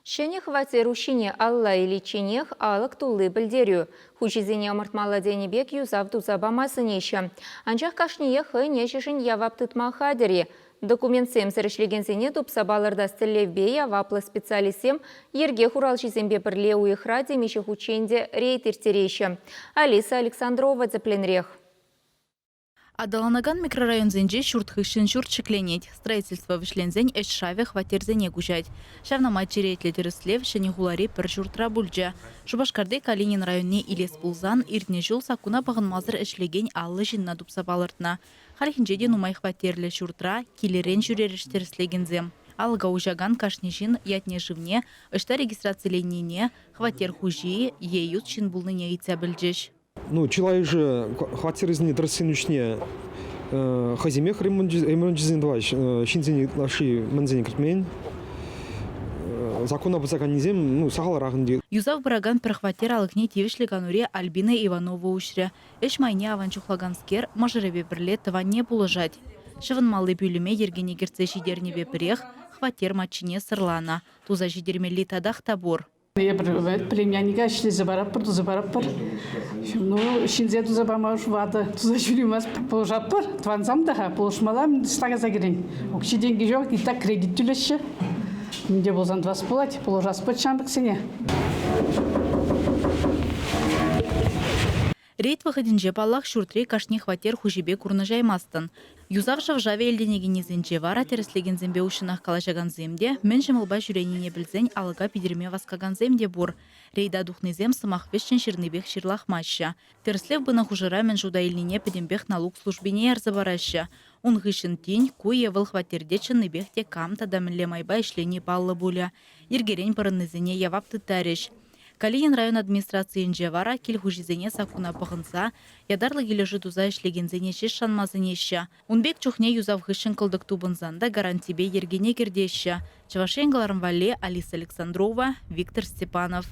Ҫӗнӗ хваттер уҫҫине алла иличченех алӑк тулли пӗлтерӳ. Хуҫисене ӑмӑртмалла тенӗ пек юсав туса пама сӗнеҫҫӗ. Анчах кашниех хӑйӗн ӗҫӗшӗн явап тытма хатӗр-и? Документсемсӗр ӗҫлекенсене тупса палӑртас тӗллевпе яваплӑ специалистсем йӗрке хуралҫисемпе пӗрле уйӑхра темиҫе хутчен те рейд ирттереҫҫӗ. Алиса Александрова тӗплӗнрех. Аталанакан микрорайонсенче ҫурт хыҫҫӑн ҫурт ҫӗкленет. Строительство вӗҫленсен ӗҫ шавӗ хваттерсене куҫать. Ҫавна май черетлӗ тӗрӗслев Ҫӗнӗ хулари пӗр ҫуртра пулчӗ. Шупашкарти Калинин районне илес пулсан иртнӗ ҫул саккуна пӑхӑнмасӑр ӗҫлекен 50 ҫынна тупса палӑртнӑ. Хальхинче те нумай хваттерлӗ ҫуртра килӗрен ҫӳрерӗҫ тӗрӗслекенсем. Алӑка уҫакан кашни ҫын ятне-шывне, ӑҫта регистрациленнине, хваттер хуҫи е ют ҫын пулнине ыйтса пӗлчӗҫ. Ну, чылайӑшӗ хваттерӗсене тӑрӑссин ӳҫне хӑйсемех ремончӗсене тӑваҫ. Ҫынсене ытлашши мӗнсене кӗртмен. Закона пӑсаканнисем, ну, сахалрах ӗнтӗ. Юсав пыракан пӗр хваттер алӑкне тивӗҫлӗ канури Альбина Иванова уҫрӗ. Ӗҫ майне аван чухлаканскер мӑшӑрӗпе пӗрле тӑванне пулӑшать. Ҫӑвӑнмалли пӳлӗме йӗркене кӗртсе ҫитернипе пӗрех хваттер маччине сӑрланӑ. Туса ҫитермелли татах та пур. Эпир племянника ӗҫлесе паратпӑр, туса паратпӑр. Ну, ҫынсем туса пама уж ватӑ туса ҫӳремест, пулӑшатпӑр. Тӑвансам та-ха, пулӑшмалла ӑҫта кӗрен. Укҫи-тенки ҫук, и так кредит тӳлеҫҫӗ. Мӗнте пулсан тӑвас пулать, пулӑшас пулать ҫамрӑксене. Рейд вӑхӑтӗнче, паллах, ҫуртри кашни хваттер хуҫипе курнӑҫаймастӑн. Юсав шӑв-шавӗ илтӗнекеннисенче вара тӗрӗслекенсемпе уҫҫӑнах калаҫакансем те, мӗн ҫӑмӑлпа ҫӳренине пӗлсен алӑка питӗрме васкакансем те пур. Рейда тухнисем сӑмах вӗҫҫӗн ҫырнипех ҫырлахмаҫҫӗ. Тӗрӗслев пынӑ хушӑра мӗн шута илнине пӗтӗмпех налук службине ярса параҫҫӗ. Ун хыҫҫӑн тин ку е вӑл хваттерте чӑннипех те кам тата мӗнле майпа ӗҫлени паллӑ пулӗ. Йӗркерен пӑрӑннисене явап тыттарӗҫ. Калинин район администрацийӗнче вара кил хуҫисене саккуна пӑхӑнса ятарлӑ килӗшӳ туса ӗҫлекенсене ҫеҫ шанма сӗнеҫҫӗ. Ун пек чухне юсав хыҫҫӑн кӑлтӑк тупӑнсан та гарантипе йӗркене кӗртеҫҫӗ. Чӑваш Ен кӑларӑм валли Алиса Александрова, Виктор Степанов.